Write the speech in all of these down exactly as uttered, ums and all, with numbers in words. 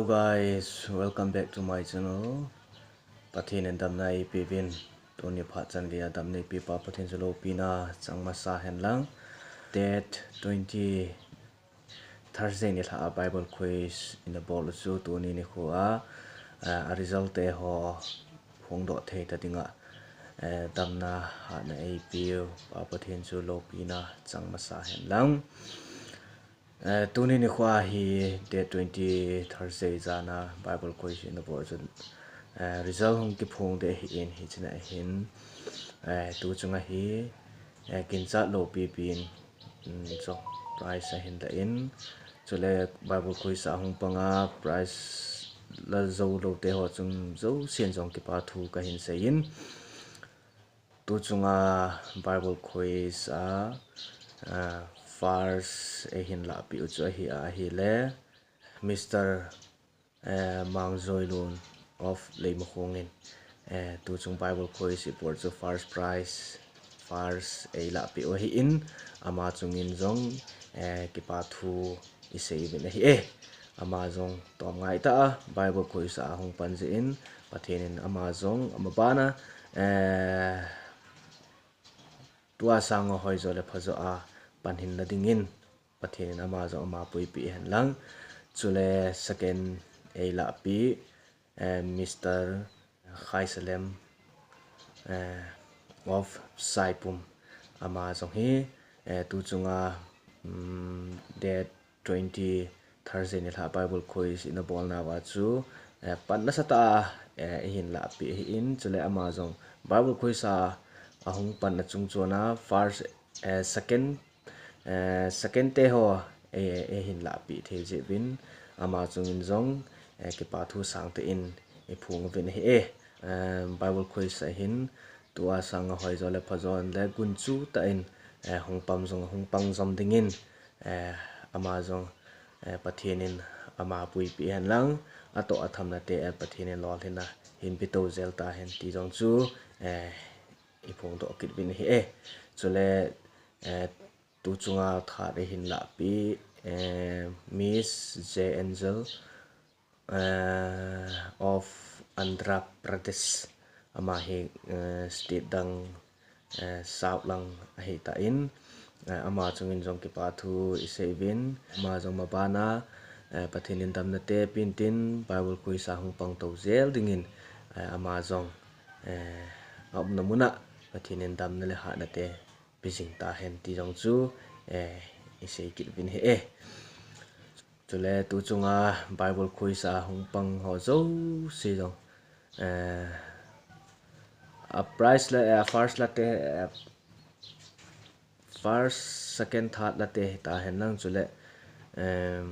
Guys, welcome back to my channel. Pathen in damna eipeuvin, tuni phat chan geiya damna eipe Pa Pathen chu loupina chang masa hen lang. Date twenty, Thursday nilhah a Bible quiz ina bol u chu tuni nikho a, a, a result te ho phongdoh thei ta dinga, eh, damna hatna eipeu Pa Pathen chu loupina chang masa hen lang. Eh, tuni nikho a hi date twenty Thursday jan a Bible quiz ina bol chun, eh, result hung kiphong ding ahin, hichea hin, eh, tu chunga hi, eh, ginchat lou pipin, um, chun prize ahin la in. Chule Bible quiz a hung panga prize la jou lou te ho chung jousen jong kipa thu kahin seiyin. Tu chunga Bible quiz a, a, first eihin lahpeh u chu ahi a, ahile Mister, eh, Mangjoilun of Leimakhong in, eh, tu chung Bible quiz i bol chu first prize, first eilahpeh u ahin, ama chungin jong, eh, kipa thu i seiuvin ahi e. Ama jong tom ngai tah a Bible quiz a hung pan jeh in, Pathen in ama jong ama bana, eh, tua sanga hoijo le phajo a pan hinna dingin Pathen in ama jong ama puipeh hen lang. Chule second eilahpeh, eh, Mister Khaisalem, eh, of Saipum, ama jong hi, eh, tu chunga, um, date twenty Thursday nilhah Bible quiz ina bolna uva chu, eh, pan nasatah a, eh, eihin lahpeh ahin, chule ama jong Bible quiz a ahung panna chung chona first, eh, second, eh, second te ho, eh, eihin lahpeh thei jeh uvin, ama chungin jong, eh, kipa thu sangtah in i phong uvin ahi e. Eh, Bible quiz a hin tua sanga hoijo le phajo le gunchu tah in, eh, hung pang jong, hung pang jom dingin, eh, ama jong, eh, Pathen in ama puipeh hen lang, atoh athamna te, eh, Pathen in lolhinna hin pe tou jel tahen ti jong chu, eh, i phongdoh kit uvin ahi e. Chule, eh, tu chunga third eihin lahpeh, eh, Miss J Angel, eh, of Andhra Pradesh. Ama hi, eh, state dang, eh, South lang ahi tan, eh, ama chungin jong kipa thu i seiuvin, ama jong mabana, eh, Pathen in damna te pen tin Bible quiz a hung pang tou jel dingin, eh, ama jong, eh, aumna muna Pathen in damna le hatna te pe jing tahen ti jong chu, eh, i sei kit uvin ahi e. Chule tu chunga Bible quiz a hung pang ho jouse jong, eh, a prize la, eh, first la te, eh, first, second, third la te tahen lang chule, eh,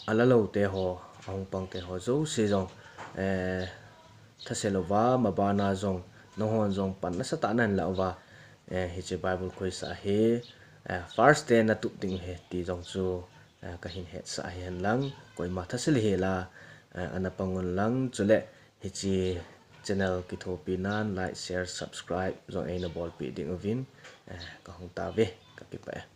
ala lou te ho, ahung pang te ho jouse jong, eh, thase louva, mabana jong, nanghon jong pan nasatah a nahin lah uva, eh, hiche Bible quiz a hi, eh, first te natup ding ahi ti jong chu, eh, kahin hetsah ahi hen lang, koima thase lou hela, eh, ana pang un lang, chule hiche channel kithopi nan like, share, subscribe jong eina bolpeh ding uvin, eh, kahung tauve, kakipah e.